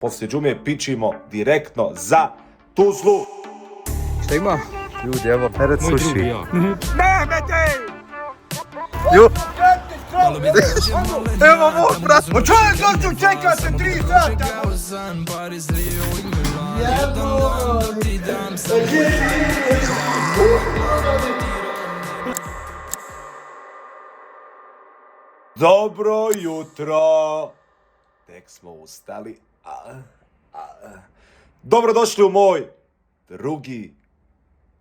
Poslije džume pičimo direktno za Tuzlu. Šta ima? Ljudi, evo, Eret Moj suši. drugi ja. Ju! Evo mog, brat! Pa čovjek došću čekate 3 sata! Dobro jutro. Tek smo ustali. Dobrodošli u moj drugi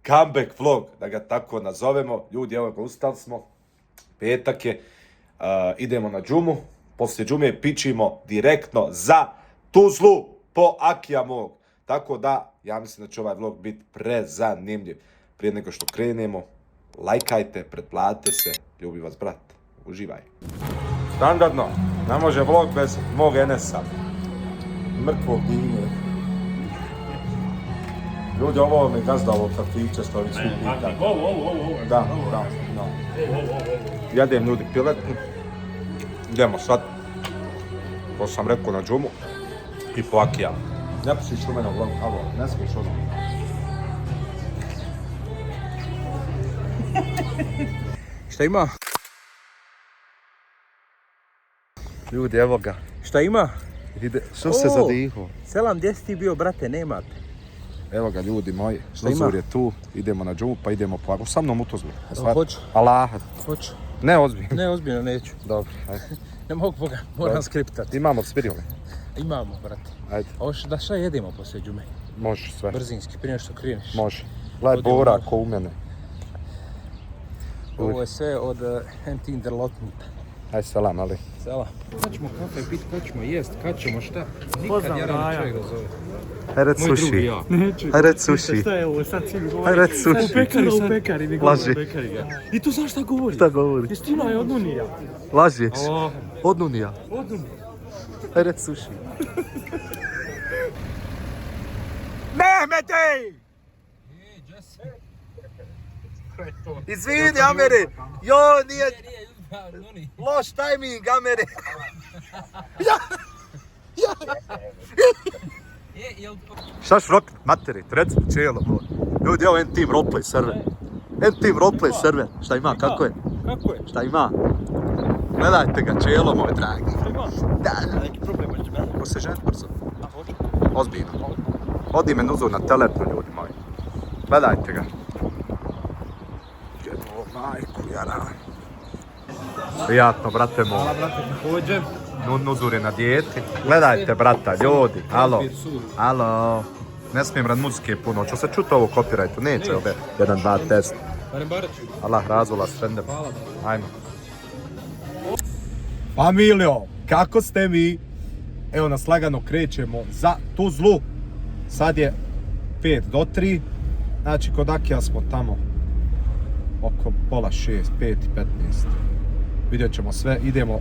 comeback vlog, da ga tako nazovemo. Ljudi, evo ga, ustali smo. Petak je. Idemo na džumu. Poslije džume pičimo direktno za Tuzlu po Akija mog. Tako da, ja mislim da će ovaj vlog biti prezanimljiv. Prije nego što krenemo, lajkajte, pretplatite se. Ljubi vas, brat. Uživaj. Standardno, ne može vlog bez mog Enesa. Mrtvog divnje. Ljudi, ovo mi gazda ovog kafića što ovih svih pita. Da. Jedem ljudi piletnu. Idemo sad. Ko sam rekao na džumu. I po Akija. Ne pušiš u mene u vlogu, alo, ne smiješ ozbiljno. Šta ima? Ljudi, evo ga. Šta ima? Što se zadiho? Selam, gdje si ti bio, brate, nemate? Evo ga ljudi moji, Šta ima? Nuzur je tu, idemo na džumu pa idemo po Akiju. Sa mnom u Tuzlu. Hoću. Allah. Hoću. Ne ozbiljno. Ne, ozbiljno neću. Dobro, ajde. Ne mogu Boga, moram skriptat. Imamo spirile. Imamo, brate. Ajde, Ovo da šta jedemo poslije džume? može sve. Brzinski, prije nego što kreneš. Može. Gledaj Odimo Bora malo. ko u mene. Ovo je sve od Entinderlotnuta. Aj salam, ali. Sela. Kad ćemo kafe pit, kad ćemo jest, kad ćemo šta? Nikad jedan čovjek da zove. Eret Moj drugi suši. ja. Eret suši. Šta je ovo, sad svi mi govori? Eret suši. U pekari mi Laži. govori u pekari ga. I tu znaš šta govori? Šta govori? Istina je od Nunija. Lažeš. Allah. Od Nunija. Od Nunija. Eret suši. Mehmete! Izvini, Amere! Jo, nije... Loš timing, Amere! Šta šrok materi, reci mi čelo, bro. Ljudi, evo N-Team roleplay server. N-Team roleplay server. Šta ima, kako je? Kako je? Šta ima? Gledajte ga, čelo moj dragi. Šta ima? Da. Neki problem, hoćeš me? Ko se ženi brzo? A, hoću. Ozbiljno. Odi me Nuzur na telepnu, ljudi moji. Gledajte ga. Jebo, majku, jara. Prijatno, brate moj. Brate, također. Nuzur je na dijeti. Gledajte, brata, ljudi. Alo. Alo. Ne smijem rad muzike puno. Ću se čuti ovo copyrightu? Neće ove. 1, 2, test. Barem Baraću. Allah razvola s trendem. Ajmo. Familijo, kako ste vi? Evo nas lagano krećemo za Tuzlu. Sad je 5 do 3. Znači kod Akija smo tamo oko pola 6, 5 i 15. Vidjet ćemo sve. Idemo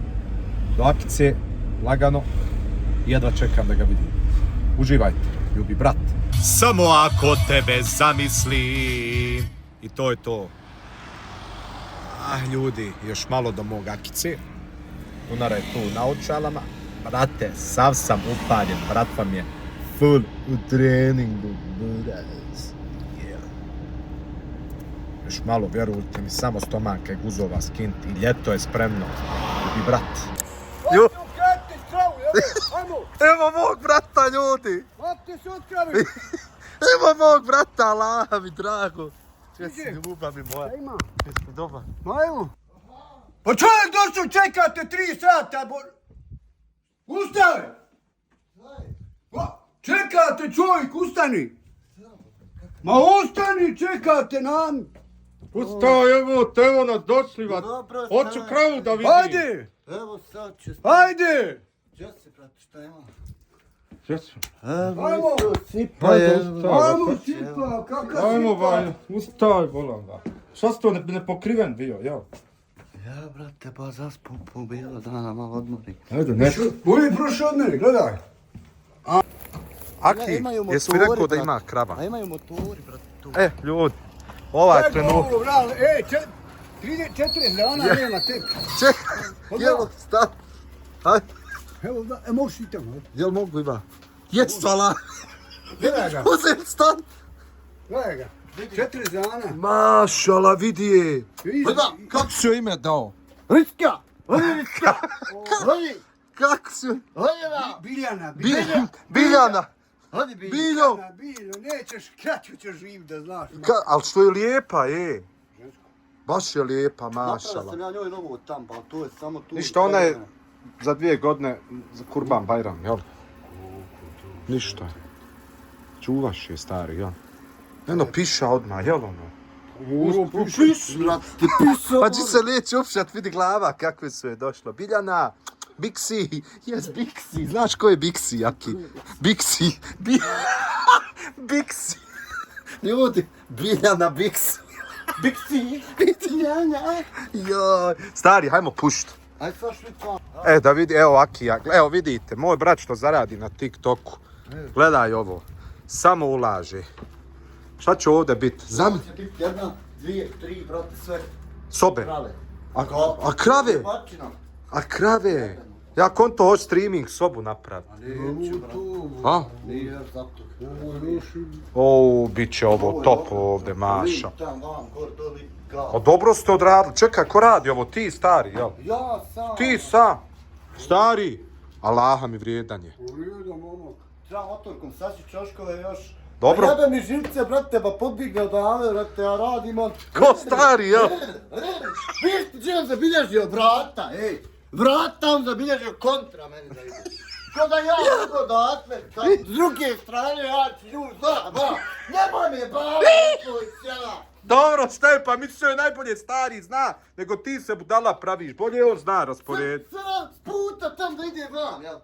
do Akice, lagano. Jedva čekam da ga vidim. Uživajte, ljubi brat. Samo ako tebe zamislim. I to je to. Ljudi, još malo do mog Akice. Unara je tu na očalama. Brate, sav sam upaljen, brat vam je full u treningu, buraz. Yeah. Još malo, vjerujte mi, samo stomaka i guzova skinti i ljeto je spremno. I brat. Ju. Ajmo! Evo mog brata, ljudi. Hvatite se otkravi! Evo mog brata, Allah mi drago. Česti, ljubav mi moja. Ima. Jeste dobar. Ajmo! Pa čovjek došću čekate 3 sata, Ustavi! Pa, čekate čovjek, ustani! Ma ustani, čekate nam! Ustao, evo nas došli, vat. Hoću kravu da vidim. Ajde! Evo sad će... Ajde! Gdje se, brate, šta ima? Ajmo! Sipa je... Ajmo, sipa, kakav Ajmo, sipa! Vanja, ustaj, bolam ga. Šta si to nepokriven bio, ja? Ja, brate, pa zaspao po bijelo dana, malo odmori. Ajde, ne. Uli prošao od mene, gledaj! Aki, Imaju jesi mi motori, rekao da brate. ima krava? A imaju motori, brate, tu. Ljudi, ovaj Čekaj trenutak. ovo, brale, 40 leona nema tek. Čekaj, evo, stav. Ajde, Evo, možeš i tamo. jel mogu ima? Jes, hvala. Gledaj ga, Uzem stan. gledaj ga. 4 dana. Mašala, vidi je. Gleda, Kako su joj ime dao? Ritka. Ritka. Hodi. Kako su? Hodi da. Biljana, Biljana. Hodi bi. Biljo. Biljo, nećeš, kraću ćeš živ da znaš. Ali što je lijepa, je. Baš je lijepa, Napravila mašala. sam ja njoj novo tam, pa to je samo tu. Ništa, ona je za 2 godine za Kurban Bajram, jel? Ništa. Čuvaš je, stari, jel? Eno, piša odmah, jel ono? Ti pisao. Pa ti se neće upšat, vidi glava kakve su je došlo. Biljana, Bixi, jes Bixi, znaš ko je Bixi, Jaki? Bixi, Bixi. Ljudi, Biljana Bixi. Bixi. Biljana. Joj. Stari, hajmo pušt. Aj sad švica. Da vidi, evo Aki, evo vidite, moj brat što zaradi na TikToku. Gledaj ovo, samo ulaže. Šta će ovdje biti? Samo će biti 1, 2, 3, brate, sve. Sobe. Krave. A krave? Bačina. A krave? Ja konto hoć streaming sobu napraviti. Neću, brate. A? Nije zato. O, bit će ovo top ovdje, maša. Tam, vam, gor, doli, kao. O, dobro ste odradili. Čekaj, ko radi ovo? Ti stari, jel? Ja sam. Ti sam. Stari. Allaha mi vrijedan je. Treba motorkom saći čoškove još. Dobro. Pa jebe mi živce, brate, pa podbigne odavde, brate, ja radim on. Ko stari, jel? Viš ti čim zabilježio vrata, ej. Vrata on zabilježio kontra meni da ide. Ko da ja mogu odatle, s druge strane ja ću nju zna. Nemoj me baviti, tvoj sjela. Dobro, staj, pa mislio je najbolje stari zna, nego ti se budala praviš. Bolje on zna raspored. Sad puta tam da ide vam, jel?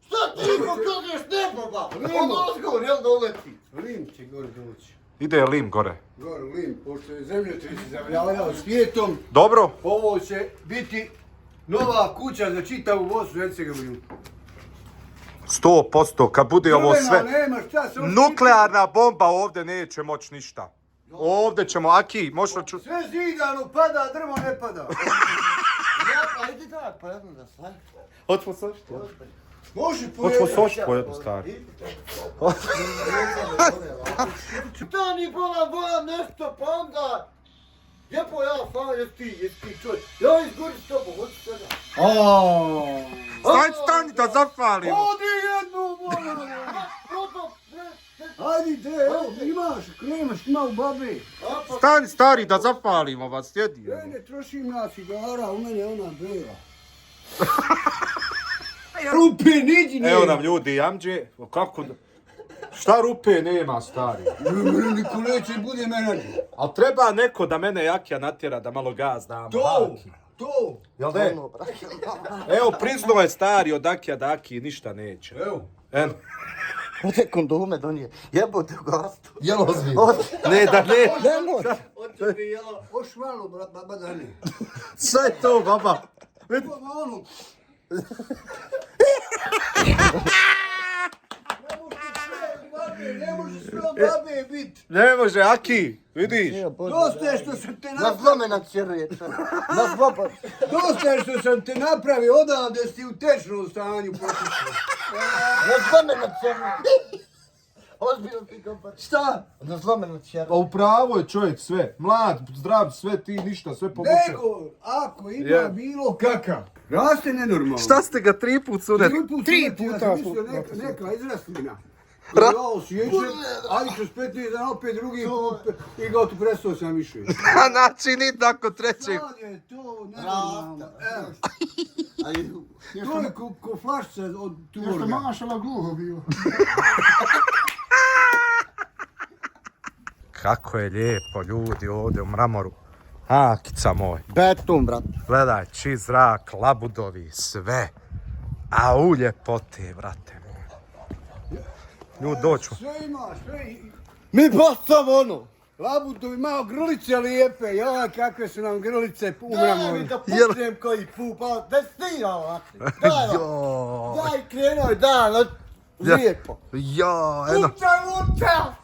Šta ti pokažeš nebo, ba? On odgovor, jel da uleti? Lim će gore doći. Ide lim gore. Gore Lim, pošto je zemljotresi zavljavljao svijetom, Dobro? ovo će biti nova kuća za čitavu Bosnu i Hercegovinu. 100%, kad bude ovo Crvena sve. nema, šta se Nuklearna bomba ovdje neće moć ništa. Ovdje ćemo, Aki, možeš računati. Sve zidano, pada, drvo ne pada. Ja, ajde da, pa jedno da sve. Hoćemo sošiti? Može Hoćemo pojedati. sošiti po jednu stvari. Šta ni bolam nešto, pa onda... Lijepo ja, hvala, jes ti čuj. Ja izgori s tobom, hoću sada. Stani da zafalimo. Odi jednu, bolam. Ajde, ide, evo, imaš, kremaš, ima u babi. Stani stari da zafalimo vas, sjedi. Ne trošim na cigara, u mene je ona bela. Rupe, niđi nema. Evo nam ljudi, jamđe, kako da... Šta rupe nema, stari? Niko neće bude menadžer. Ali treba neko da mene Jakija natjera da malo gaz damo. To. Jel ne? Evo, priznao je stari od Akija da Aki ništa neće. Evo. Eno. Ode kondome donije, jebote u gastu. Jel ozbiljno? Ne, da ne. Nemoj. Hoće bi jelo. Oš malo, baba Dani. Šta je to, baba? Ono. Ne može sve babe biti. Ne može, Aki, vidiš? Dosta je što sam te Na napravio. zlome na čeruje, na zloba. Dosta je što sam te napravio odavde si u tečnom stanju potišao. Na zlome na čeruje. Ozbiljno ti kompat. Šta? Na zlome na čeruje. Pa upravo je čovjek sve. Mlad, zdrav, sve ti, ništa, sve pomoće. Nego, ako ima Je. bilo kakav, raste nenormalno. Šta ste ga 3 put sunet? Tri puta. Ja sam mislio neka izrastlina. Ja osjećam, ali kroz 15 dana opet drugi put i gotovo prestao sam više. Znači, ni nakon trećeg. Sad je to nenormalno. Evo, Ajde. to je ko flašca od Tuborga. Jeste mašala gluho bio. Kako je lijepo, ljudi, ovdje u mramoru. Akica moj. Beton, brat. Gledaj, čist zrak, labudovi, sve. A u ljepote, brate moj. Ljudi, doću. Sve ima, sve. Mi baš ono. Labudovi malo grlice lijepe, joj kakve su nam grlice u Daj mi mramoru. da puknem koji pupa, da stira ovakvi. Daj, Jo, daj krenoj, daj, lijepo. jo, eno. Uta.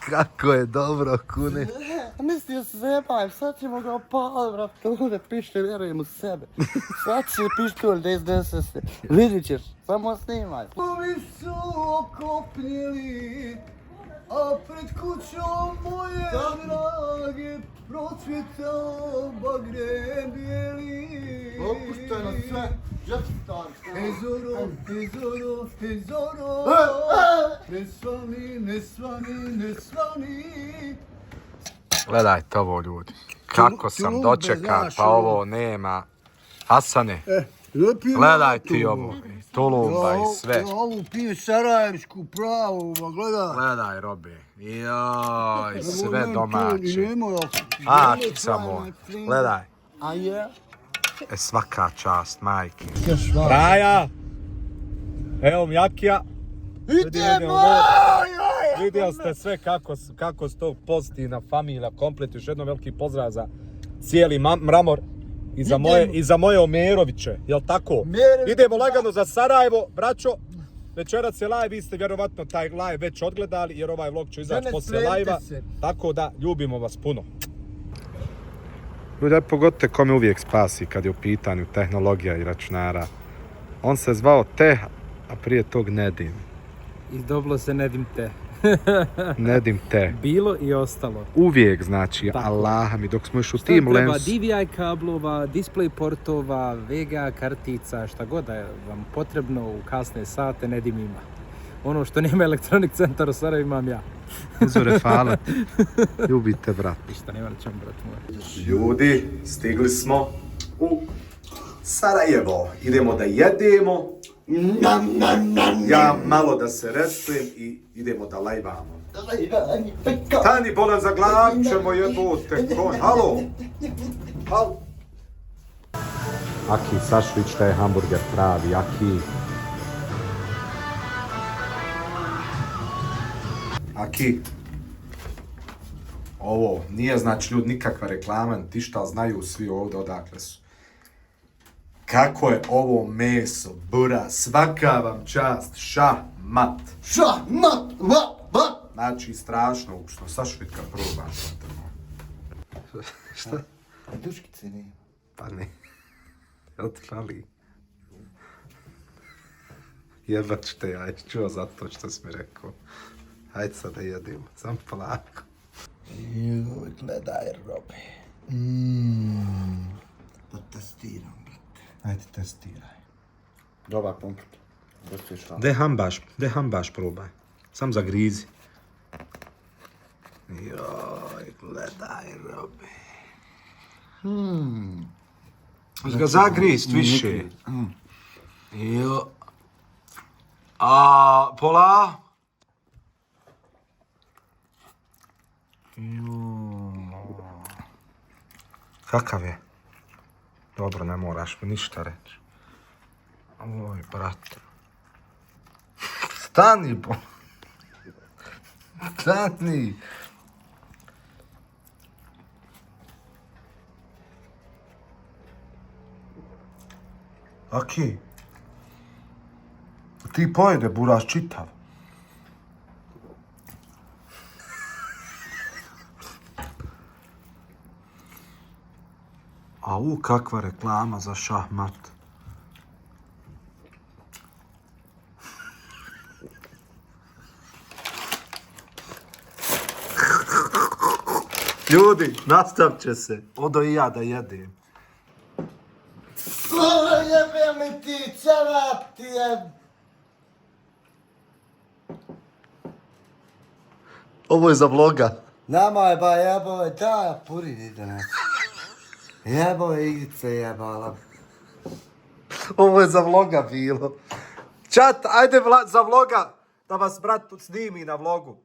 Kako je dobro, kune. Mislio se zajebajem, sad ćemo ga opali, brate, ovdje pište, vjerujem u sebe. Sad će pištolj da iznese se. Vidit ćeš, samo snimaj. Ovi su okopnjeli, a pred kućom moje drage procvjetao bagre bijeli. Opušteno sve, žepstan. Ezoro, ezoro, ezoro, ne svani, ne svani, ne svani. Gledajte ovo, ljudi. Kako sam dočekan, pa ovo nema. Hasane, gledaj ti ovo. Tulumba i sve. Ovu piju sarajevsku pravu, ma gledaj. Gledaj, Robe. Joj, sve domaće. Akica moj. Gledaj. A je? Svaka čast, majke. Raja. Evo Mjakija. Idemo! Vidio ste sve kako se to pozitivna familija, komplet, još jednom veliki pozdrav za cijeli mramor i za moje Omeroviće, jel tako? Idemo lagano za Sarajevo, braćo. Večerac je live, vi ste vjerovatno taj live već odgledali jer ovaj vlog će izaći poslije live-a. Tako da, ljubimo vas puno. Ljudi, pogodite ko me uvijek spasi kad je u pitanju tehnologija i računara. On se zvao Teh, a prije tog Nedim. I dobilo se Nedim te. Nedim te. Bilo i ostalo. Uvijek, znači, tako. Allah mi, dok smo još u Šta tim treba, Lens... DVI kablova, display portova, VGA kartica, šta god da je vam potrebno u kasne sate, Nedim ima. Ono što nema Elektronik centar u Sarajevu imam ja. Uzore, hvala. Ljubite, brat. Ništa, nema račun, brat moj. Ljudi, stigli smo u Sarajevo. Idemo da jedemo. Ja malo da se restujem i idemo da lajvamo. Tani bolan za glav ćemo jebote. Halo? Halo? Aki, Sašvić, šta je hamburger pravi, Aki. Aki, ovo nije znači ljudi nikakva reklama, ti šta znaju svi ovdje odakle su. Kako je ovo meso, bura, svaka vam čast, šahmat. Šahmat, va. Znači, strašno ukusno, Sašvitka proba. Šta? Duškice nema. Pa ne. Jel ti fali? Jebat ću te, ja čuo zato što si mi rekao. Hajde sad da jedemo, sam polako. Joj, gledaj, Robe. Da testiram, brate. Ajde, testiraj. Dobar komplet. De hambaš probaj. Sam zagrizi. Joj, gledaj, Robe. Možeš ga zagrist više. Jo. A, pola. Kakav je? Dobro, ne moraš mi ništa reći. Oj, brate. Stani, bo. Stani. Aki. Ti pojede buraš čitav. Au, kakva reklama za šahmat. Ljudi, nastavit će se. Odo i ja da jedem. Jebe mi ti, ćevap ti je. Ovo je za vloga. Nama je ba jebo, da, puri ide nas. Jebo je igrice jebala. Ovo je za vloga bilo. Čat, ajde za vloga da vas brat snimi na vlogu.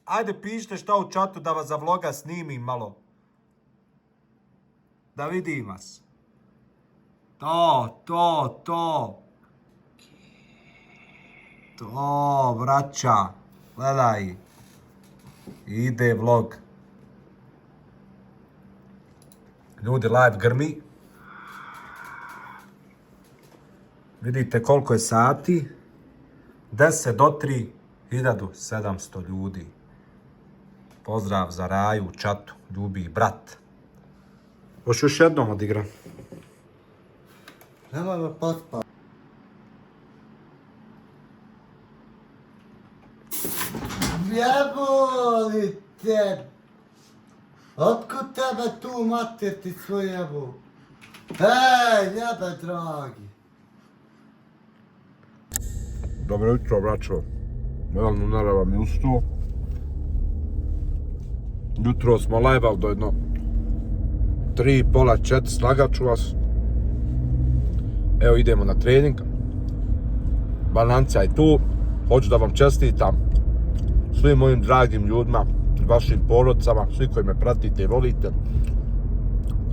Ajde pišite šta u čatu da vas za vloga snimim malo. Da vidim vas. To. To, braća. Gledaj. Ide vlog. Ljudi, live grmi. Vidite koliko je sati. 10 do 3. 1700 ljudi. Pozdrav za Raju u čatu, ljubi ih brat. Hoću još jednom odigram. Nemoj me pospa. Jeboli te! Otkud tebe tu mater ti svoj jebo? Hej, jebe dragi! Dobro jutro, braćo. Realno narava mi ustao. Jutro smo lajbali do jedno 3, pola 4, slagat ću vas. Evo idemo na trening. Bananca je tu. Hoću da vam čestitam svim mojim dragim ljudima, vašim porodcama, svi koji me pratite i volite.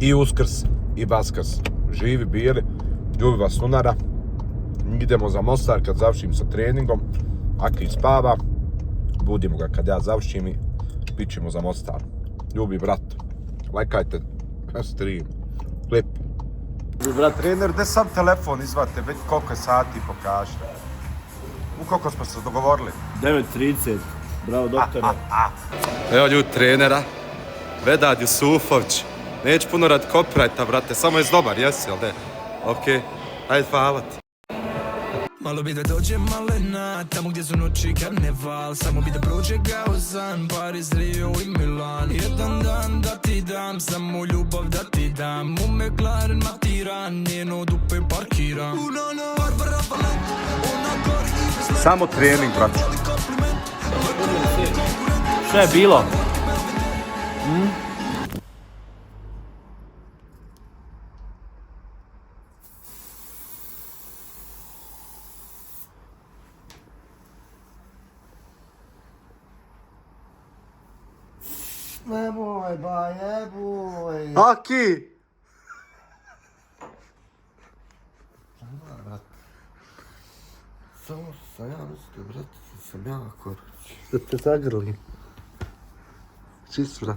I Uskrs i Vaskrs. Živi bili, ljubi vas Lunara. Idemo za Mostar kad završim sa treningom. Aki spava, budimo ga kad ja završim i pićemo za Mostar. Ljubi brat, lajkajte stream, klip. Brat trener, gdje sam telefon izvate, već koliko je sati pokažite. U koliko smo se dogovorili? 9:30, bravo doktore. Evo ljudi trenera, Vedad Jusufović. Neću puno rad copyrighta, brate, samo je dobar, jesi, jel de? Okej, ajde, hvala ti. Malo bi da dođe malena, tamo gdje su noći karneval. Samo bi da prođe Gauzan, Paris, Rio i Milan. Jedan dan da ti dam, samo ljubav da ti dam. U McLaren matiran, njeno dupe parkiram. Barbara Valent, ona gori i bez leta. Samo trening, brate. Šta je bilo? Nemoj ba, jeboj! Aki! Samo sam ja mislio, brate, sam ja koruć. Da te zagrlim. Čist, brat.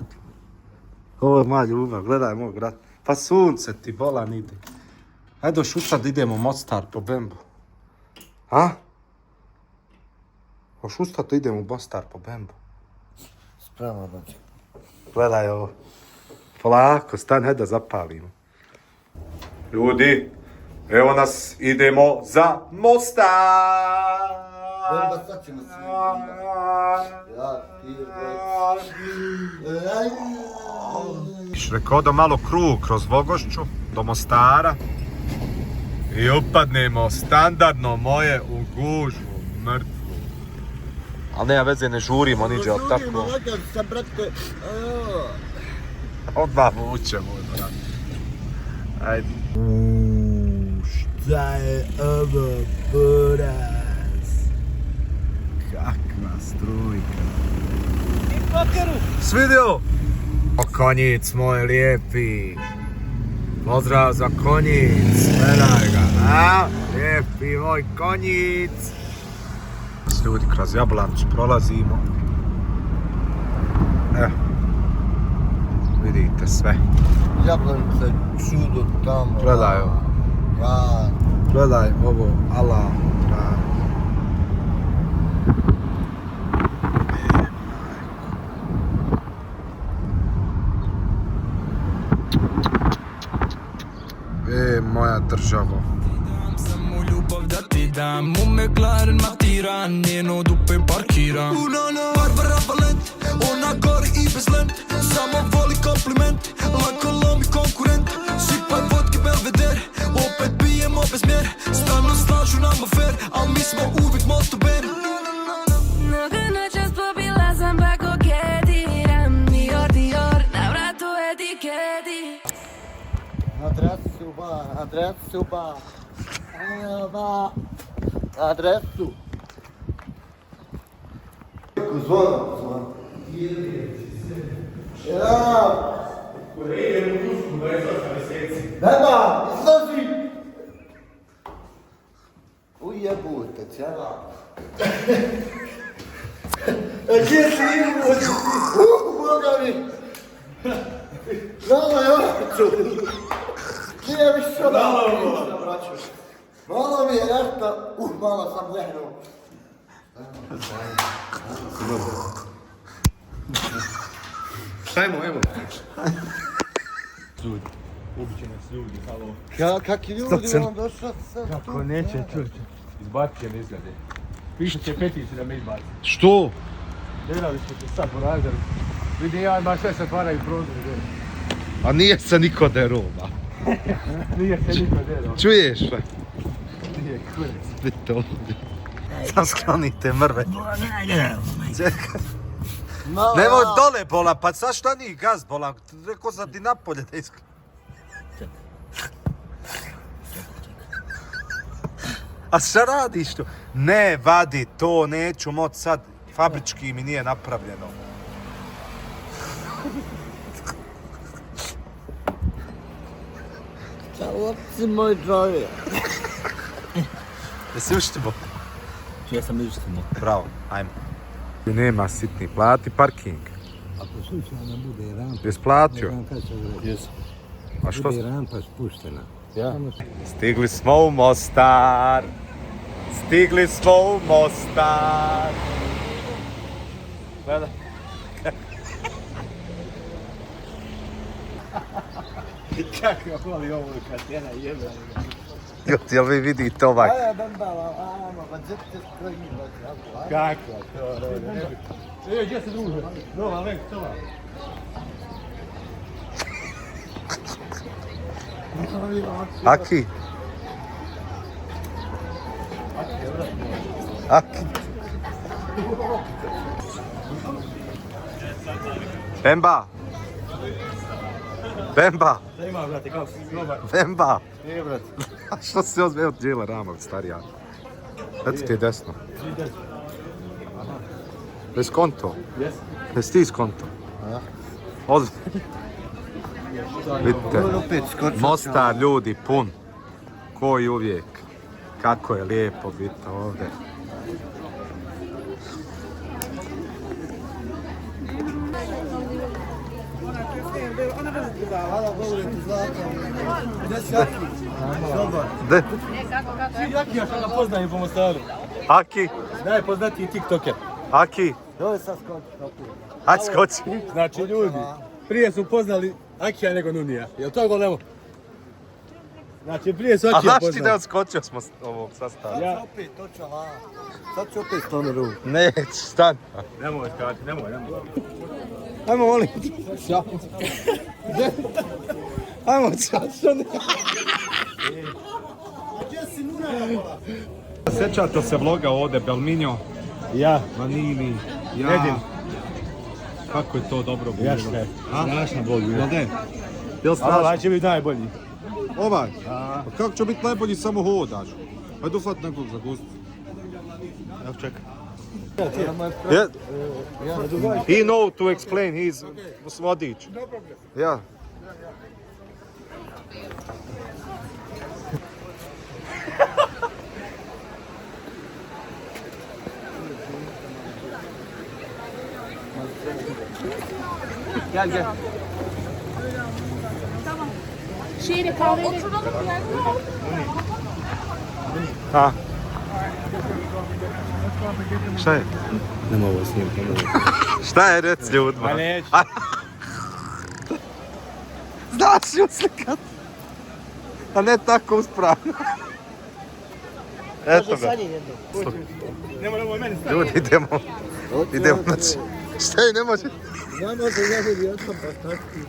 Ovo je moja ljubav, gledaj moj brat. Pa sunce ti, bolan ide. Ajde šušat da idemo u Mostar po Bembu. A? Šuštat da idemo u Mostar po Bembu. Spremno, znači. Gledaj ovo. Polako, stani, hajde da zapalimo. Ljudi, evo nas, idemo za Mostar! Bemba, sad ćemo se ja, Rekao da malo krug kroz Vogošću do Mostara i upadnemo standardno moje u gužvu, mrtvu. Ali nema veze, ne žurimo, niđe od tako. Žurimo, lagam se, brate. Odmah vučemo, brat. Ajde. Šta je ovo, buraz? Kakva strujka. Svidio? O konjic moj lijepi. Pozdrav za konjic. Gledaj ga, a? Lijepi moj konjic. S ljudi kroz Jablanić prolazimo. Evo. Vidite sve. Jablanice, čudo tamo. Gledaj ovo. Ja. Gledaj ovo, Allah. Moja državo. Samo ljubav da ti dam. U McLaren matiran, njeno dupe parkiram. Barbara Valent, ona gori i bez lent. Samo voli kompliment, lako lomi konkurent. Sipaj vodke Belvedere, opet bijemo bez mjer. Stalno slažu nama fair, al mi smo uvijek mosto ben. Mnogo noćas popila sam pa koketiram. Dior, na vratu etiketi. Adresu ba. Evo ba. Adresu. Zvono. Ja. Beba, izlazi. Ujebute, cijela. Gdje si idu? Boga mi. Znala je oču. Nije mi što da malo mi je nešto, malo sam lehnuo. Ajmo. Kakvi ljudi vam došao? Kako neće čući. Izbacit će me izglede. Više će petici da me izbaci. Što? Gledali smo se sad po razredu. Vidim ja, ima sve se otvaraju prozori. A nije se niko derova. Nije se niko delo. Čuješ? Nije kurac. Vidite ovdje. Sam sklonite mrve. Čekaj. Nemoj dole bolan, pa sad šta nije gaz bolan? Rekao sam ti napolje da iskloni. A šta radiš tu? Ne, vadi to, neću moć sad. Fabrički mi nije napravljeno. Čao, si moj čovjek. Jesi uštimo? Ja sam ištimo. Bravo, ajmo. Nema sitni, plati parking. Ako slučajno bude rampa, Jesi platio? kad će vrati. Jesu. A što? Bude rampa spuštena. Ja? Stigli smo u Mostar. Stigli smo u Mostar. Gleda. Kako voli ovo katena jebe. Jel vi vidite ovaj? Kako to rode? Gdje se druže? Nova, vek, tova. Aki. Aki. Bemba. Bemba. Šta ima, brate, kako si dobar? Bemba. Nije, brate. A što si ozme od djela Ramak, starija? Eto ti je desno. Bez konto. Jes? Jesi ti skonto? Ozme. Vidite, Mostar ljudi pun. Ko i uvijek. Kako je lijepo biti ovdje. De? Jakija što ga poznajem po Mostaru. Aki? Najpoznatiji tiktoker. Aki? Hajde skoči. Znači ljudi, prije su poznali Akija nego Nunija. Jel to golemo? Znači prije su A Akija znaš ti da je poznali. odskočio smo s ovog sastava? Ja, Sad ću opet stanu ruku. Neće, stan. nemoj skati, nemoj. Ajmo molim. Ajmo čašo. Sjećate se vloga ovdje, Belminjo? Ja. Manini, ja. Edin. Kako je to dobro bilo? Jaška je. Strašna bol. Jel ne? Jel Ali strašno? ovaj će biti najbolji. Ovaj? Pa kako će biti najbolji, samo hodaš? Hajde ufat nekog za gust. Evo čekaj. Yeah. He know to explain, he's vodič. Ja. Gel. Şeyle kahveyle... Oturalım yani. Ha. Šta je? Nema ovo snimiti. Šta je rec ljudima? Ma neću. Znaš ju slikat? A ne tako uspravno. Eto ga. Nemoj meni staviti. Ljudi, idemo znači. Šta je, ne može? Ja možda ja bih otkam pa takti.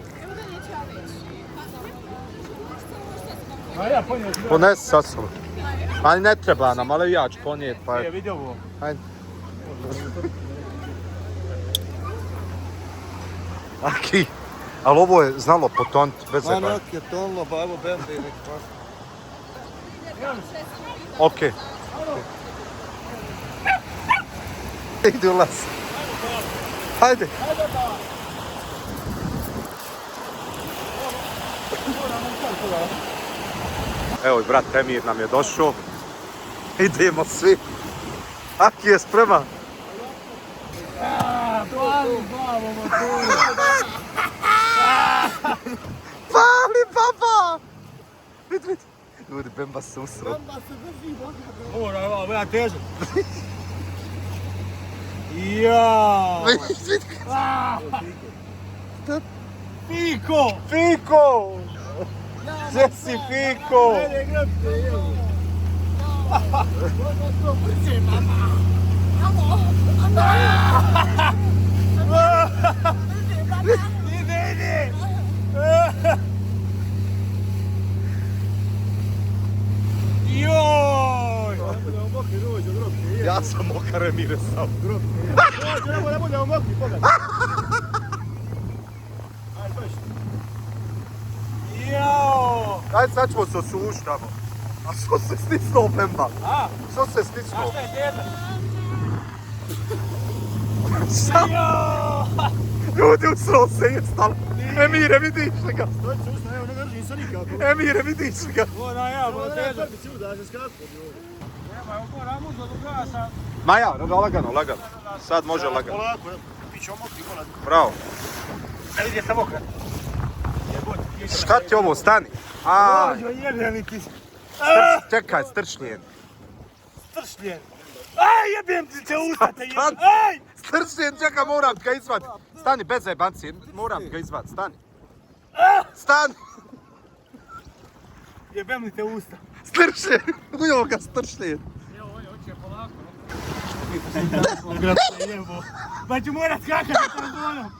A ja ponio ću. Ponesi sa sobom. Ali ne treba nam, ali ja ću ponijeti pa... Je vidio ovo. Ajde. Aki, ali ovo je znalo potoniti bez Ma zeba. nek je tonlo, pa evo bende i nek pas. Okej. Idi ulaz. Hajde. Evo i brat Emir nam je došao. Idemo svi. Aki je spreman. Pali baba! Vidi. Ljudi, Bemba se usro. Ovo ja težak. Ja! Fiko! Fiko! Gdje si Fiko? Joj! Ja sam mokar Emire sam. Ne budemo mokri, pogledaj. Jao! Aj sad ćemo se osušiti tamo. A što se stisnuo Bemba? A? Što se stisnuo? Šta je djede? Šta? Ljudi, usrao se je stalo. Emire, vidiš li ga? Emire, vidiš li ga? Ona ja, bo težak. Maja, lagano, lagano. Sad može lagano. Bravo. Ne vidi sam mokra. Šta ti ovo, stani? A, Jebeni ti. čekaj, strčljen. Stršljen. Aj, jebem ti te ustate, jebem. Aj! Strčljen, čekaj, moram ga izvat. Stani, bez zajebanci, moram ga izvat, stani. Stani! Jebem li te usta. Strčljen, ujo ga strčljen. Jebo. Pa ću morat skakati sa zvonom.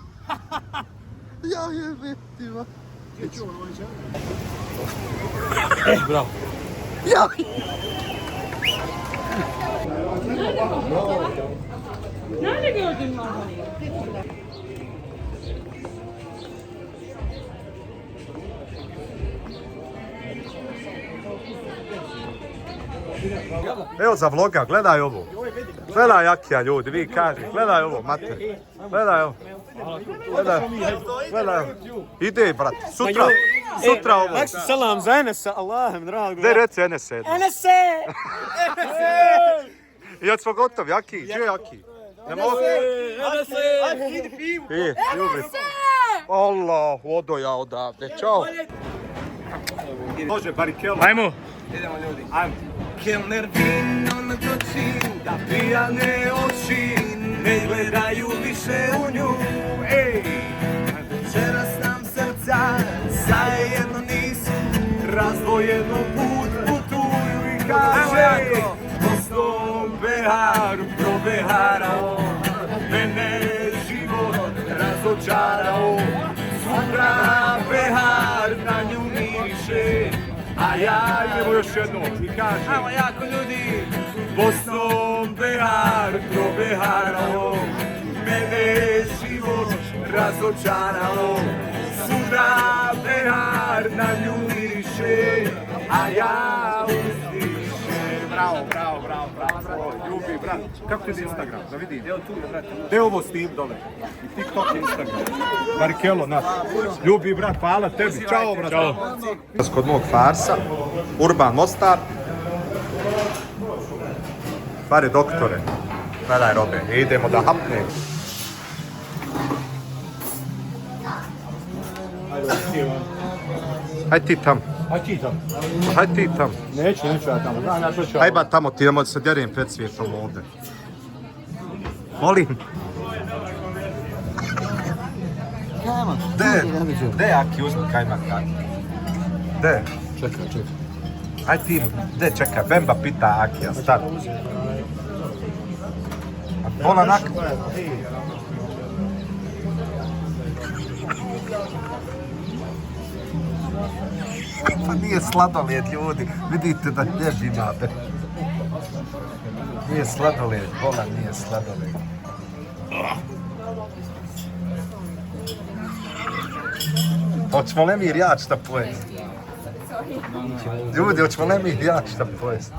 Ja jebem ti, va. Bravo. Ja. Nerede gördün Marmara'yı? Evo za vloga, gledaj ovo. Gledaj Akija, ljudi, vi kažete, gledaj ovo, mater. Gledaj ovo. Gledaj ovo. Ide, brat, sutra ovo. Salam za Enesa, Allahem, drago. Gdje reci Enese? Enese! I od smo gotovi, Aki, gdje je Aki? Ne mogu? Enese! Idi pivu! Ljubi. Allah, odo ja odavde, čao. Može, Barikelo. Ajmo! Idemo ljudi. Ajmo. Kelner vino na točin, da pijane oči ne gledaju više u nju. Ej! Večeras nam srca zajedno nisu, razdvojeno put putuju i kaže Bosnom Beharu probeharao, mene život razočarao. Sutra Behar na nju miriše, a ja idemo još jednom i kažem ajmo jako ljudi Bosnom Behar probeharao, mene život razočarao. Sutra Behar na nju miriše, a ja uzdišem. Bravo. Ljubi, brat, kako ti je Instagram, da vidim? Gdje je ovo snim dole? I TikTok i Instagram. Barikelo, naš. Ljubi, brat, hvala tebi. Ćao, brat. Ćao. Kod mog farsa, Urban Mostar. Pare doktore, gledaj robe, idemo da hapne. Hajde ti tam. Aj ti tam. Hajde ti tam. Neću ja tamo. Znam ja što ću. Hajde ba tamo ti, idemo da se djerim pred svijetom ovdje. Molim. De Aki, uzmi kajmak Aki. De. Čekaj. Hajde ti, de čekaj, Bemba pita Akija, star. Vola nak... Pa nije sladoled, ljudi, vidite da ljež imate. Nije sladoled, vola nije sladoled. Hoćemo li mi rjač da pojest? Ljudi, hoćemo li mi rjač da pojest?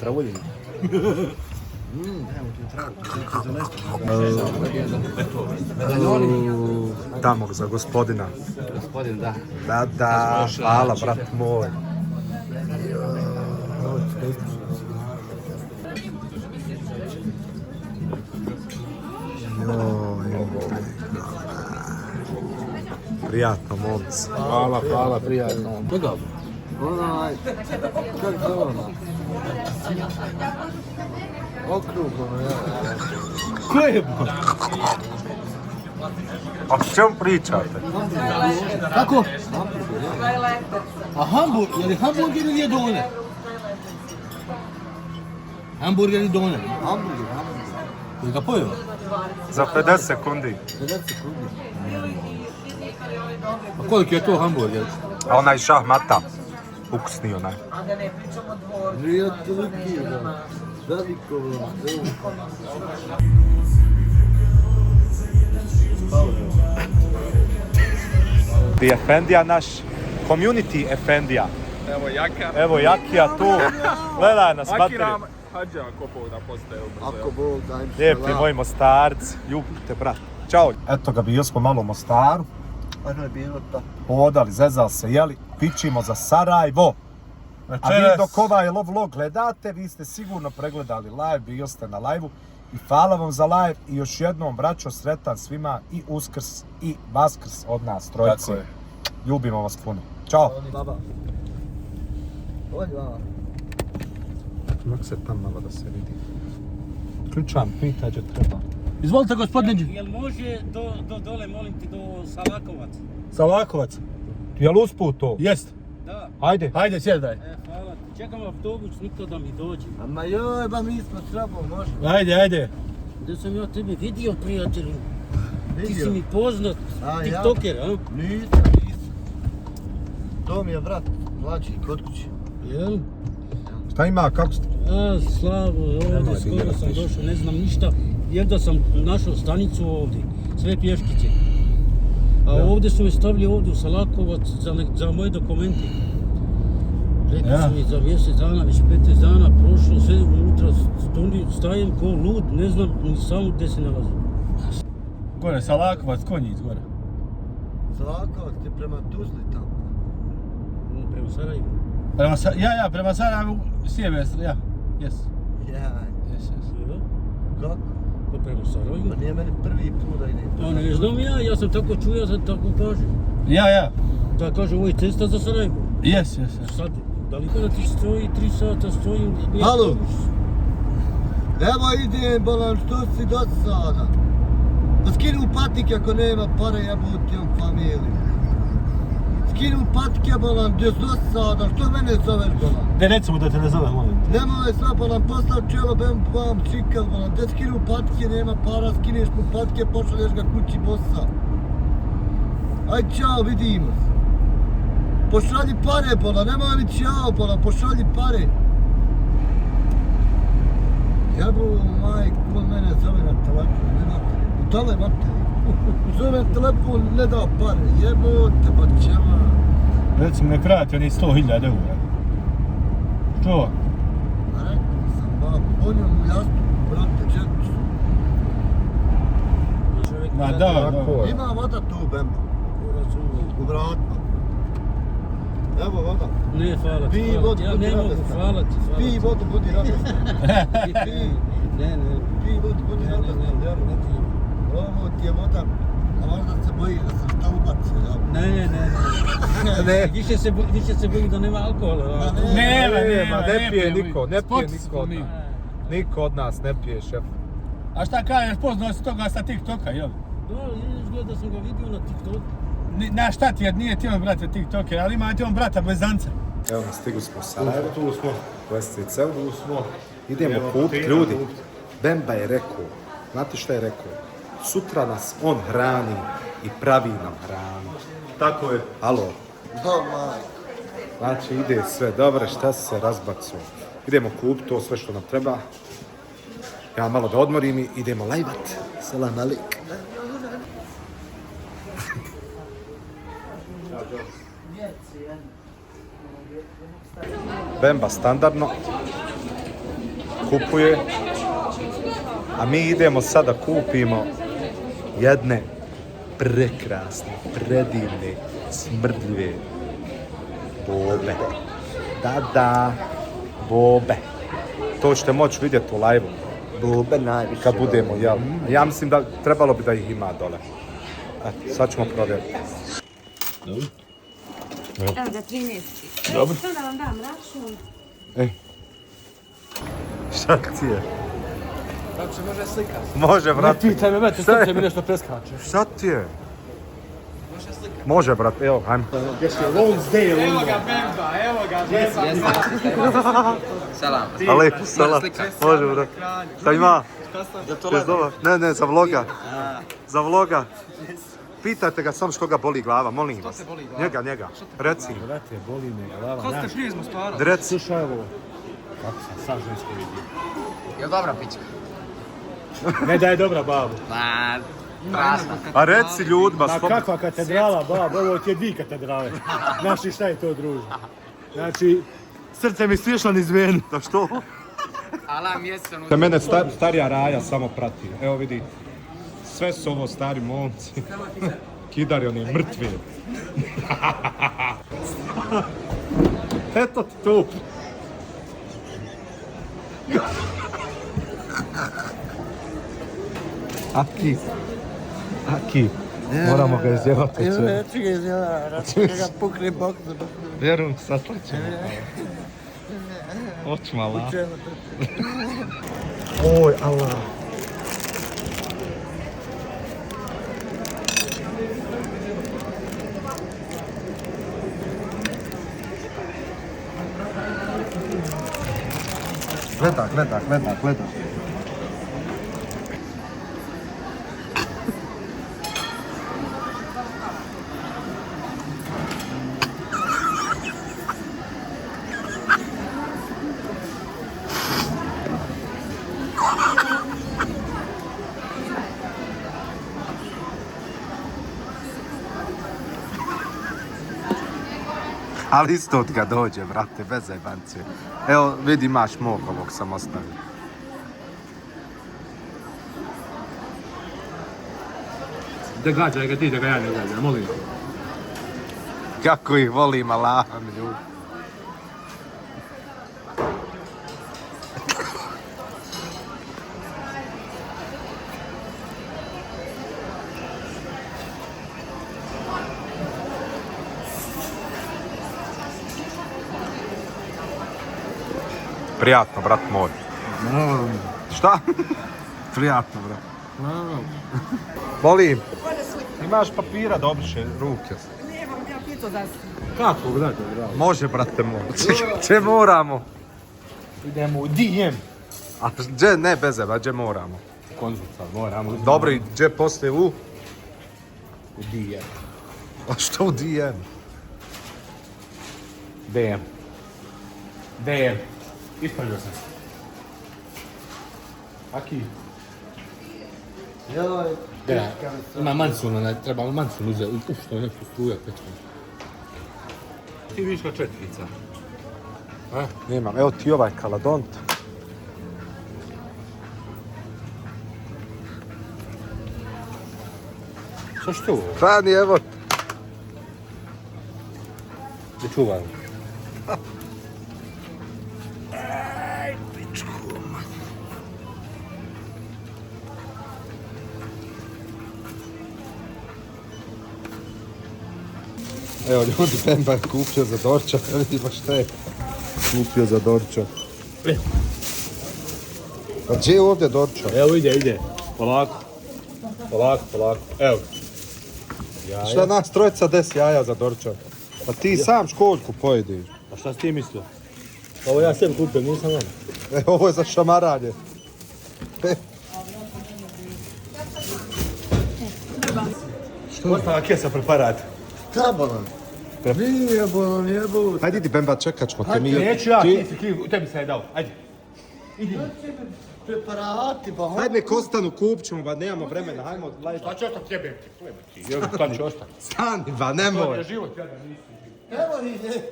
Travuljeni. Tamo za gospodina. Gospodin, da. Da, hvala, brat moj. Prijatno, momci. Hvala, prijatno. Koga? Onaj, kako se ono? Okrugom, ja. Ko je bo? A o čemu pričate? Kako? A hamburger, je li hamburger ili je doner? Hamburger ili doner? Hamburger. Jel ga pojeo? Za 50 sekundi. 50 sekundi. A koliko je to hamburger? A onaj šah mata. Ukusni onaj. Nije toliki, veliko. Ti Efendija naš, community Efendija. Evo Jakija tu, gledaj nas materi. Ako Bog da im Lijepi moji Mostarci, ljubite brat. Ćao. Eto ga, bio smo malo u Mostaru, Ono je bilo tako. hodali, zezali se, jeli, pičimo za Sarajevo. A vi dok ovaj vlog gledate, vi ste sigurno pregledali live, bio ste na live-u. I hvala vam za live i još jednom, braćo, sretan svima i Uskrs i Vaskrs od nas trojice. Ljubimo vas puno. Ćao. Baba. Ovdje baba. Mak se tam malo da se vidi. Ključam, pita gdje treba. Izvolite gospodine. Jel može do dole, molim ti, do Salakovac? Salakovac, jel usput to? Jest. Da. Ajde. Ajde, sjedaj. Hvala ti. Čekam autobus, nikto da mi dođe. Ma joj, ba mi smo s tobom, može. Ajde. Da sam ja tebe vidio, prijatelju. Ti Vidio? si mi poznat, A, tiktoker, a? Nisam. To mi je brat, mlađi, kod kuće. Jel? Šta ima, kako ste? A, Slavo, ovdje skoro sam došao, ne znam ništa. Jedva sam našao stanicu ovdje, sve pješkice. A ovdje su me stavili ovdje u Salakovac za moje dokumente. Rekli su mi za mjesec dana, već 15 dana prošlo, sve unutra stajem ko lud, ne znam ni samo gdje se nalazim. Gore, Salakovac, Konjic, gore. Salakovac ti prema Tuzli tamo. Prema Sarajevu. Prema Sarajevu, sjever, ja. Jes. Ja, kako? Pa prema Sarajevu. Pa nije meni prvi put da idem. Pa ne znam ja sam tako čuo, ja sam tako kažem. Ja. Da kaže, ovo je cesta za Sarajevo. Jes. Sad, da li kada ti stoji 3 sata, stojim... Halo? Evo idem, bolan, što si do sada? Pa skinu patike ako nema para, jebut imam familiju. Skinu patike, bolan, gdje si do sada, što mene zoveš, bolan? Ne, recimo da te ne zove, molim. Nemoj sve, bolan, postav čelo, bem vam čikal, bolan, gdje skinu patike, nema para, skineš mu patike, pošalješ ga kući bosa. Aj, čao, vidimo se. Pošalji pare, bolan, nemoj mi čao, bolan, pošalji pare. Jebu, majko, mene zove na telefon, nema u dole materi. Zove na telefon, ne da pare, jebote, ba čema. Recimo, ne krati oni 100.000 eura. Što? Rekao sam, ba, ponijom u jastu, brate, četnicu. Ma da. Ima voda tu, Bemba, u vratima. Evo voda. Ne, hvala ti, Pij hvala vodu, ti. Ja budi ne mogu, radostan. hvala ti. Pij vodu, budi radostan. Ne. Pij vodu, budi radostan, vjerujem. Ovo ti je voda, a možda se boji da sam šta ubacio, ja. Ne. Više se boji da nema alkohola. Nema, ne pije niko. Spot. Niko od nas ne pije, šef. A šta kažeš, poznao si toga sa TikToka, jel? Da, izgleda da sam ga vidio na TikToku. Na šta ti je, nije ti on brate TikToker, ali ima ti on brata blizanca. Evo nas, stigli smo u Sarajevo. Tu smo. Lestvice. Tu smo. Idemo kupiti, ljudi. Bemba je rekao, znate šta je rekao? Sutra nas on hrani i pravi nam hranu. Tako je. Alo, Do majko. znači ide sve dobro, šta se razbacuje. Idemo kupiti to sve što nam treba. Ja malo da odmorim i idemo lajvat. Selam alik. Bemba standardno kupuje, a mi idemo sada kupimo jedne prekrasne, predivne, smrdljive bobe. Da, bobe. To ćete moći vidjeti u live-u. Bobe najviše. Kad budemo, jel? Ja mislim da trebalo bi da ih ima dole. Eto, sad ćemo provjeriti. Evo ga, 13. Dobro. Što da vam dam račun? Šta ti je? Kako se može slikati? Može, brate. Ne pitaj me, već, Šta je? srce mi nešto preskače. Šta ti je? Može, brate, evo, hajmo. Evo ga Bemba, evo ga Bemba. Aleku, salam. Može, brate. Šta ima? Jes dobar? Ne, za vloga. Za vloga. Pitajte ga samo što ga boli glava, molim vas. Njega. Reci. Brate, boli me glava. Ko ste prizmu stvarali? Reci. Slušaj ovo. Kako sam sad žensko vidio. Jel dobra pička? Ne da je dobra babo. Ma, krasna. A reci ljudima, Ma kakva katedrala, babo, ovo ti je 2 katedrale. Znaš li šta je to, druže? Znači, srce mi svišlo niz venu. Da što? Ala mjesečno. Da mene starija Raja samo prati. Evo vidite. Sve su ovo stari momci. Kidari, oni mrtvi. Eto ti tu. Aki. Moramo ga izjevati. Neću ga izjevati, neću ga pukne bok. Vjerujem, saslaćemo. Oć mala. Oj, Allah. Gleda. Ali isto od ga dođe, brate, bez zajebancije. Evo, vidi, imaš mog ovog sam ostavio. Da gađaj ga ti, da ga ja ne gađam, molim. Kako ih volim, Allaha mi ljudi. Prijatno, brat moj. Šta? Prijatno, brat. Molim. Imaš papira da obriše ruke. Kako, brate, bravo. Može, brate moj. Če moramo? Idemo u DM. A gdje ne bez zeba, gdje moramo? Konzulta, moramo. Dobro, i gdje poslije u? U DM. A što u DM? DM. Ispravio sam se. Aki. Joj, Da, ima Mansuna, treba Mansun uzeti. Uf, što je nešto struja, pečka. Ti vidiš kao četirica. Nemam, evo ti ovaj kaladont. Šta što ovo? Rani, evo. Da čuvam. Evo ljudi, Bemba je kupio za doručak, vidimo šta je kupio za doručak. A gdje je ovdje doručak? Evo ide. Polako. Evo. Jaja. Šta nas trojica 10 jaja za doručak? Pa ti sam školjku pojediš. A šta si ti mislio? Ovo ja sebi kupio, nisam vam. Ovo je za šamaranje. Što? Ostala kesa preparat. šta bolan? Nije bolan, jebut. Hajde idi Bemba, čekat ćemo te mi. Neću ja, ti si kriv, tebi sam je dao. Ajde. Idi. Preparati, pa Hajde nek ostanu, kupit ćemo, ba nemamo vremena, hajmo lajti. Šta će ostati jebem ti? Šta će ostati? Stani, ba To nemoj. je život, ja da nisi. Evo ide.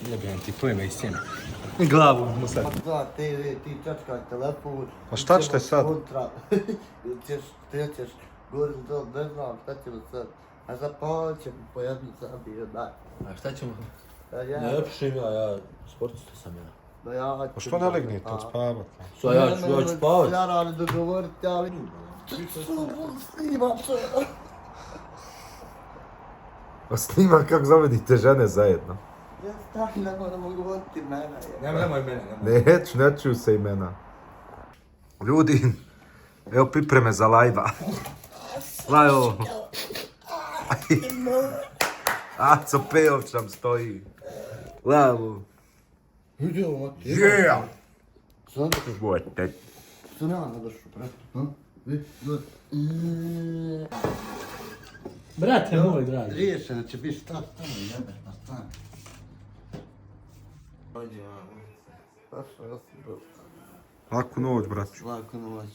Jebem ti, pleme iz sjena. Glavu mu sad. Da, TV, ti čačkaj telefon. A šta ćete sad? Kontra. Ćeš, gore to, ne znam šta ćemo sad. A za pa ćemo po jednu sabiju, daj. A šta ćemo? Ja, Ne pušim ja sportista sam ja. da ja ću... Pa što ne legnete odspavat? Sad ja ću spavat. Ja radi dogovoriti, ali... Snimam se. Pa snima kako zavedite žene zajedno. Ja stam, ne moramo govoriti mene. Nemoj mene. Ne čuju se imena. Ljudi, evo pripreme za lajva. Lajvo. Aco Peovčam stoji. Lajvo. Vidi ovo ti. Yeah! Sad Bojte. što nema nadošlo, preto. Brate moj dragi. Riješeno će biti stani, jebe, pa stani. Dođi, Laku noć, braću. Lako noć.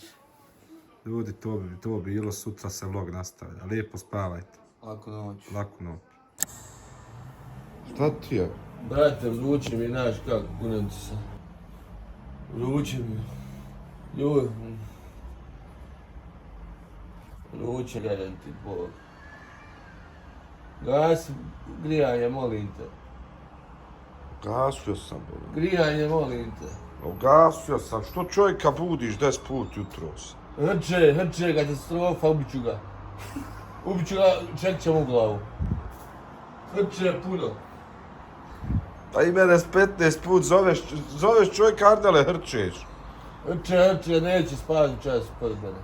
Ljudi, to bi bilo, sutra se vlog nastavlja. Lijepo spavajte. Lako noć. Laku noć. Šta ti je? Brate, vruće mi, znaš kako, kunem ti se. Vruće mi. Joj. Vruće, gledam ti, Bog. Gasi grijanje, molim te. Gasio sam, bro. Grijanje, molim te. Gasio sam. Što čovjeka budiš 10 put jutros? Hrče, katastrofa, ubiću ga. Ubiću ga, ček ćemo u glavu. Hrče puno. Pa i mene s 15 put zoveš čovjeka Arnele, hrčeš. Hrče, neće spavati čas pored mene.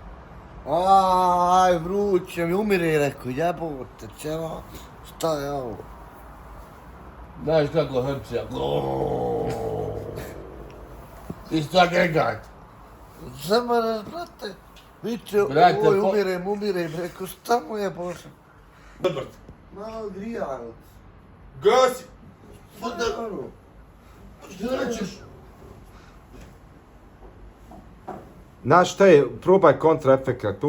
Aj, vruće mi, umire, rekao, jebote, ćemo, šta je ovo? Znaš kako hrče? Isto tako rekat. Samo raz, brate, viče, Brate, oj, umirem, rekao, šta mu je Bože? Odvrt. Malo grijano. Gasi! Šta ćeš? Znaš šta je, probaj kontraefekat,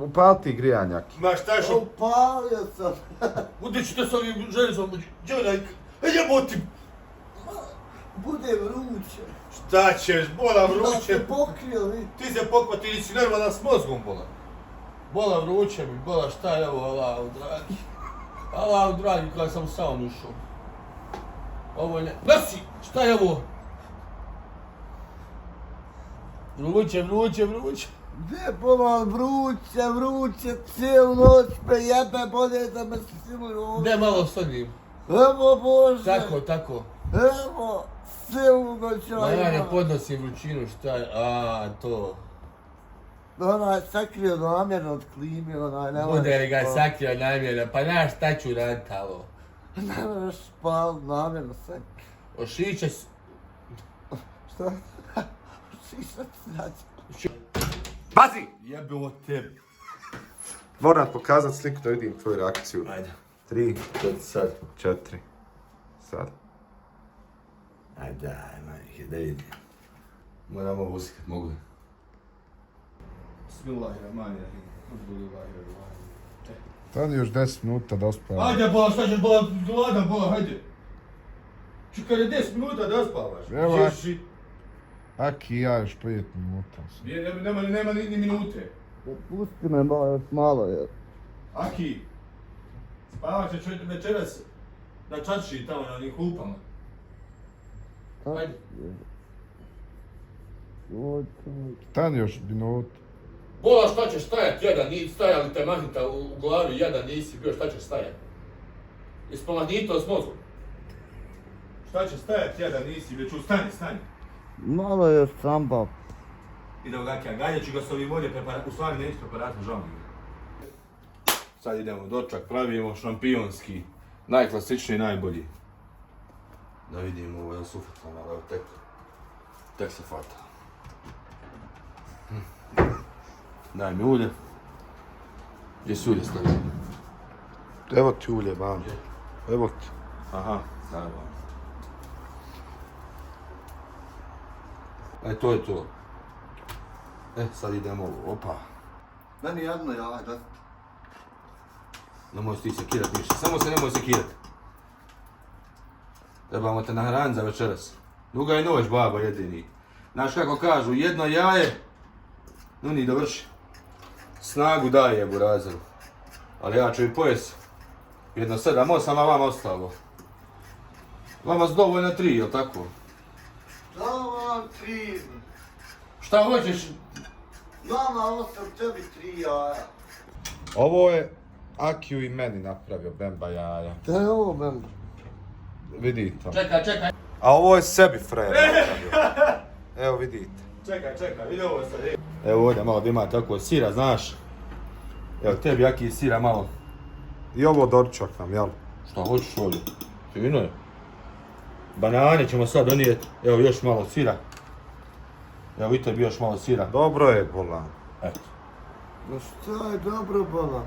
upali ti grijanjak. Ma šta je što? Upalio sam. Udit ću te s ovim željezom, džonajka. Jebotim! Bude vruće. Šta ćeš, bola Da vruće. se pokrio, vidi. Ti se pokvati, ti si normalna s mozgom bola. Bola vruće mi, bola šta je ovo, Allahu dragi. Allahu dragi, kada sam sam ušao. Ovo ne... Nosi! Šta je ovo? Vruće. Gdje pomal vruće, cijelu noć me jebe, bolje da me siluju ovdje. Gdje malo sodim? Evo Bože. Tako. Evo, cijelu noć Ma ja ne podnosim vrućinu, šta je, to. Onaj sakrio namjerno od klime, onaj ne možeš Bude li ga spavat. sakrio namjerno, pa znaš šta ću radit, alo. Ne možeš spavat, namjerno sakrio. Ošiće s... Šta? Šišat snađe. Pazi! Jebe o tebi. Moram pokazat sliku da vidim tvoju reakciju. Ajde. 3, Sad. 4, sad. Ajde, majke, da vidim. Moram ovo uskat, mogu li? Bismillahirrahmanirrahim. Tad još 10 minuta da ospavaš. Ajde, bola, šta ćeš, bola, gladan, bola, hajde. Čekaj, 10 minuta da spavaš. Evo, Ježi. Aki i ja još 5 minuta. Nema ni minute. Pusti me malo, jer. Aki, spavat će večeras na čarši tamo na onim klupama. Ajde. Tad još minuta. Bola, šta ćeš stajat, jedan, stajali te mahnita u glavi, jedan nisi bio, šta ćeš stajat? Jesi pomahnitao s mozgom? Šta ćeš stajat, jedan nisi već, stani. Malo je samba. Idemo Gakija, ganjat ću ga s ovim ovdje preparata, u stvari neću preparata, žao mi je. Sad idemo dočak, pravimo šampionski, najklasičniji, najbolji. Da vidimo ovo, jel su ufatano, ali evo tek se fata. Daj mi ulje. Gdje si ulje stavio? Evo ti ulje, mam. Evo ti. Aha, naravno. To je to. Sad idemo ovo, opa. Meni jedno jaj, da. Nemoj se ti sekirat ništa, samo se nemoj sekirat. Trebamo te nahraniti za večeras. Duga je noć, babo jedini. Znaš kako kažu, jedno jaje, no ni dovrši. Snagu daje burazeru. Ali ja ću i pojesti. 7-8, a vama ostalo. Vama s dovoljno 3, jel tako? Dama 3. Šta hoćeš? Dama 8, tebi 3 jaja. Ovo je Akiju i meni napravio Bemba jaja. Da je ovo meni. Vidite. Čekaj. A ovo je sebi frajer. Evo vidite. Čekaj, vidi ovo sad. Evo ovdje malo da ima tako sira, znaš. Evo tebi jaki sira malo. I ovo doručak nam, jel? Šta hoćeš ovdje? Fino je. Banane ćemo sad donijeti. Evo još malo sira. Evo i tebi još malo sira. Dobro je, bolan. Eto. No šta je dobro, bola?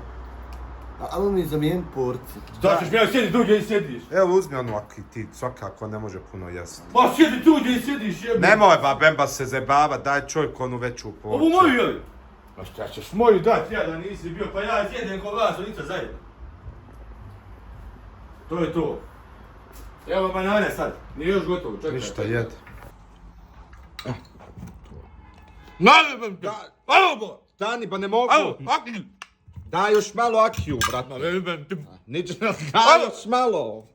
Ali mi zamijen porci. Šta ćeš mi sjedi tu gdje sjediš? Evo uzmi onu aki ti, svakako ne može puno jesti. Ma sjedi tu gdje sjediš jebe. Nemoj ba Bemba se zajebava, daj čovjek onu veću porciju. Ovu moju jeli? Ma šta ćeš moju dati ja da nisi bio, pa ja sjedem kod vas, onica zajedno. To je to. Evo banane sad, nije još gotovo, čekaj. Ništa, jedi. Najebam te! Alo bo! Stani, ba ne mogu. Alo, akiju! Daj još malo akiju, brate. Najebam te! Niče nas, daj još malo.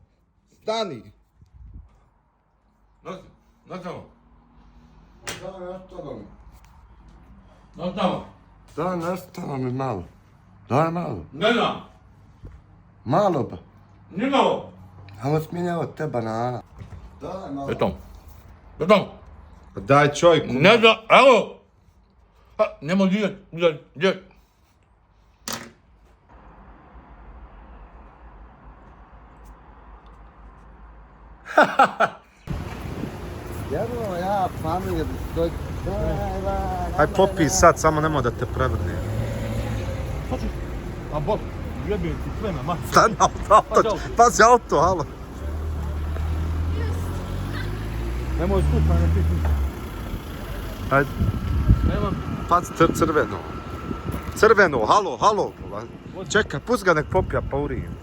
Stani. Nastavno. Da, nastalo mi malo. Daj malo. Ne znam. Malo ba. Nimalo. Hajmo sminjava te banana. Daj malo. Eto. Daj čovjeku. Ne znam, evo! Nemo gdje. Jedno ja familija bi stoj. Aj popij sad, samo nemoj da te prevrne. A bol, jebim ti plena, ma. Stani auto, pazi auto, halo. Nemoj skupa, ne piti. Ajde. Pazi crveno. Crveno, halo. Čekaj, pust ga nek popija pa urijem.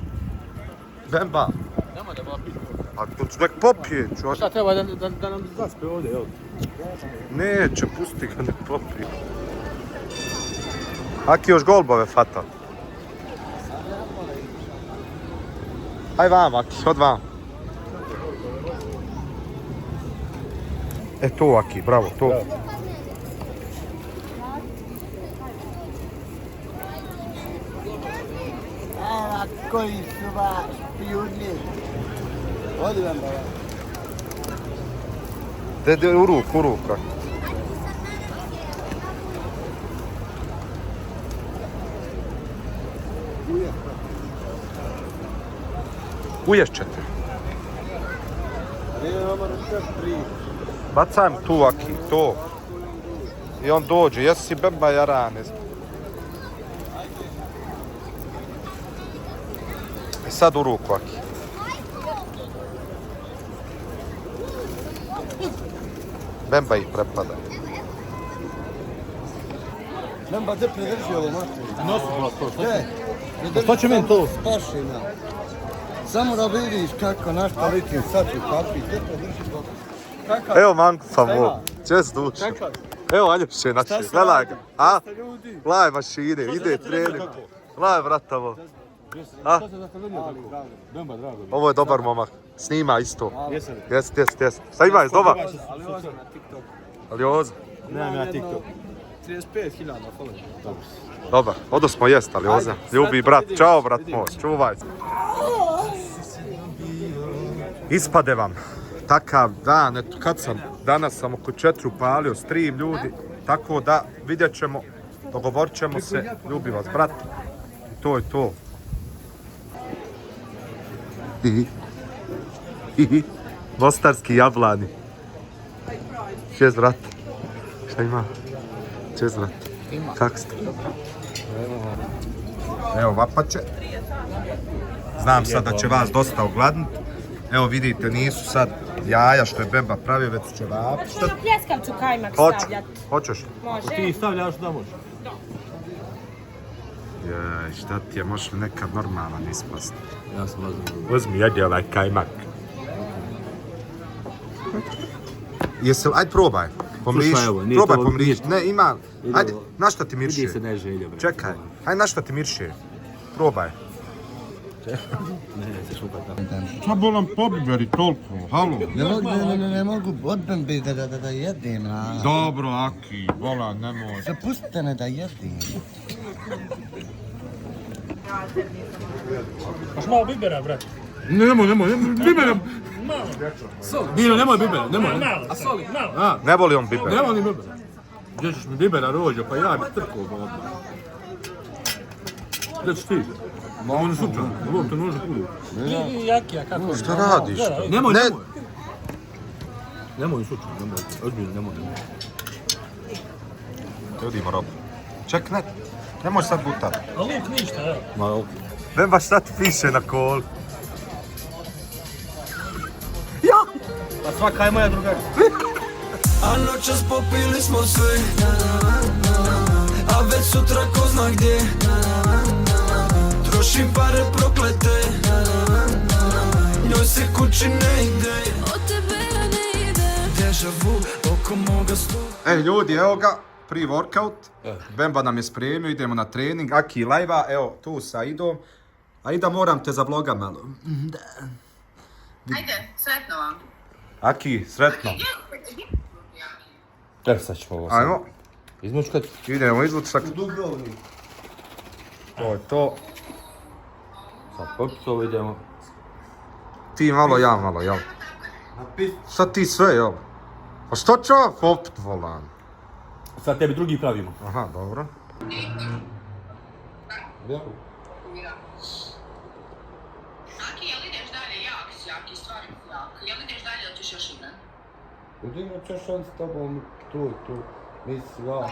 Bemba. Nemoj da ba piti. A nek popije, čovjek. Šta treba da nam zaspe ovdje, jel? Neće, pusti ga, nek popije. Aki još golbove fata. Aj vam, Aki, od vam. E to, Aki, bravo, to. Evo koji su vas pijudlji. Odi vam ba. De, u ruku. Uješćete. Bacam tu, Aki, to. I on dođe, jesi si Bemba jarane. I sad u ruku, Aki. Bemba ih prepada. Bemba, gdje pridrži ovo mater? Nosi vas to, Šta će meni to? Spašina. Samo da vidiš kako našta litim sad ću kapi, gdje pridrži to? Evo manku samo, čest duša. Evo Aljoše naše, gledaj ga. A? Gledaj mašine, ide trening. Gledaj vratavo. A? Bemba, drago. Ovo je dobar momak, snima isto. Jeste. Šta ima, je dobar? Aljoza. Nemam ja TikTok. 35.000 follow. Dobar, odo smo jest, Aljoza. Ljubi brat, čao brat moj, čuvaj se. Ispade vam takav dan, eto kad sam, danas sam oko 4 upalio stream ljudi, tako da vidjet ćemo, dogovorit ćemo se, ljubi vas brat, i to je to. Mostarski jablani. Čest brat. Šta ima? Čest brat. Kak ste? Evo vapače. Znam sad da će vas dosta ogladnit. Evo vidite, nisu sad jaja što je Bemba pravio, već su ćevapi. Pljeskav ću kajmak stavljati. Hoćeš? Može. Ti stavljaš da možeš. Jaj, šta ti je, možeš li nekad normalan ispast? Ja sam razumio. Uzmi, jedi ovaj kajmak. Jesi li, ajde probaj. Slušaj, evo, nije Probaj to- pomriš. Ne, ima, Ide ajde, ovo. na šta ti mirše? Vidi se da je želja, bre. Čekaj, ajde na šta ti mirše? Probaj. Ne, se šupa tamo. Šta bolam pobiberi toliko, halo? Ne mogu od Bembe da jedim, a. Dobro, Aki, bolan, nemoj. Zapustite me da jedim. Još malo bibera, brate. Nemoj, Dino, nemoj bibera, nemoj. A soli, malo. Ne voli on biber. Ne volim bibera. Gdje ćeš mi bibera rođo, pa ja bi trkao odmah. Gdje ćeš ti? Ma on je slučajno, ovo te nože kudu. Jakija, kako? Šta radiš? Nemoj, Ne. nemoj. Nemoj slučajno, nemoj. Ozbiljno, nemoj. Ljudimo rob. Ček, nemoj sad butat. A luk ništa, evo. Ma, ok. Ne baš sad piše na kol. Pa svaka je moja drugarica. A noćas popili smo sve, a već sutra ko zna gdje. Trošim pare proklete, njoj se kući ne ide. Od tebe ja ne idem. Deja vu oko moga stola. Ljudi, evo ga, pre-workout. Bemba nam je spremio, idemo na trening. Aki lajva, evo, tu sa Aidom. Aida, moram te za vloga malo. Ajde, sretno vam. Aki, sretno. Evo sad ćemo ovo sad. Ajmo, Izmučkat. idemo izvučak. Dubrovnik. To je to. Sad popit ovo idemo. Ti malo, ja malo, jel? Sad ti sve, jel? A što će ovo popit, volan? Sad tebi drugi pravimo. Aha, dobro. Aki, jel ideš dalje? Jak si, Aki, stvarno jak. Jel ideš dalje ili ćeš još ime? Idemo ćeš on s tobom, tu, nisi ja.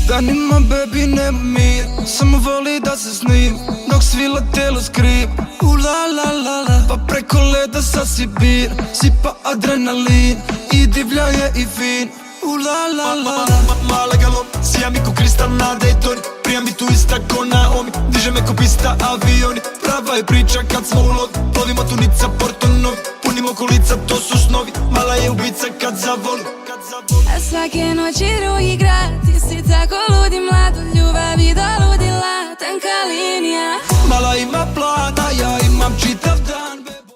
Danima baby nema mir, samo voli da se snim, dok svila telo skriv. La la la la, pa preko leda sa Sibir, sipa adrenalin i divlja je i fin. La la la la, mala galop, sija mi ko kristal na Daytoni, prija mi tu ista ko Naomi, diže me ko pista avioni. Prava je priča kad smo u lovi, plovimo tunica Porto Novi, punimo kolica, to su snovi, mala je ubica kad zavoli. A svake noći drugi grad, ti si tako ludi mlad, od ljubavi do ludila, tanka linija. Mala ima plana, ja imam čitav dan, bebo.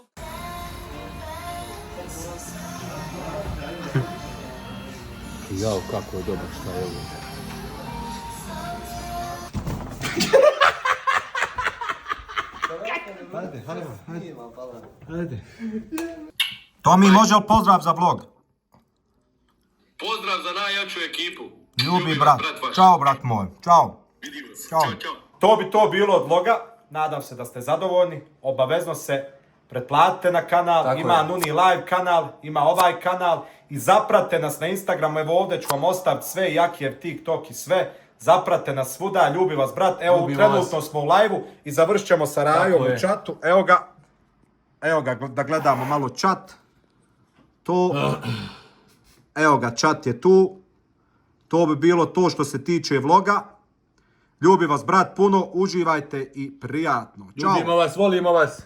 Jao, kako je dobar, šta je ovo? Tomi, može li pozdrav za vlog? Pozdrav za najjaču ekipu. Ljubi brat. Ćao brat moj. Ćao. Ćao. To bi to bilo od vloga. Nadam se da ste zadovoljni. Obavezno se pretplatite na kanal. Tako ima je. Nuni live kanal. Ima ovaj kanal. I zaprate nas na Instagramu. Evo ovdje ću vam ostaviti sve. Jakijev, TikTok i sve. Zaprate nas svuda. Ljubi vas brat. Evo Ljubim trenutno vas. smo u live-u. I završit ćemo sa Rajom Tako u je. čatu. Evo ga. Evo ga da gledamo malo čat. To... Evo ga, čat je tu. To bi bilo to što se tiče vloga. Ljubi vas brat puno, uživajte i prijatno. Ćao. Ljubimo vas, volimo vas.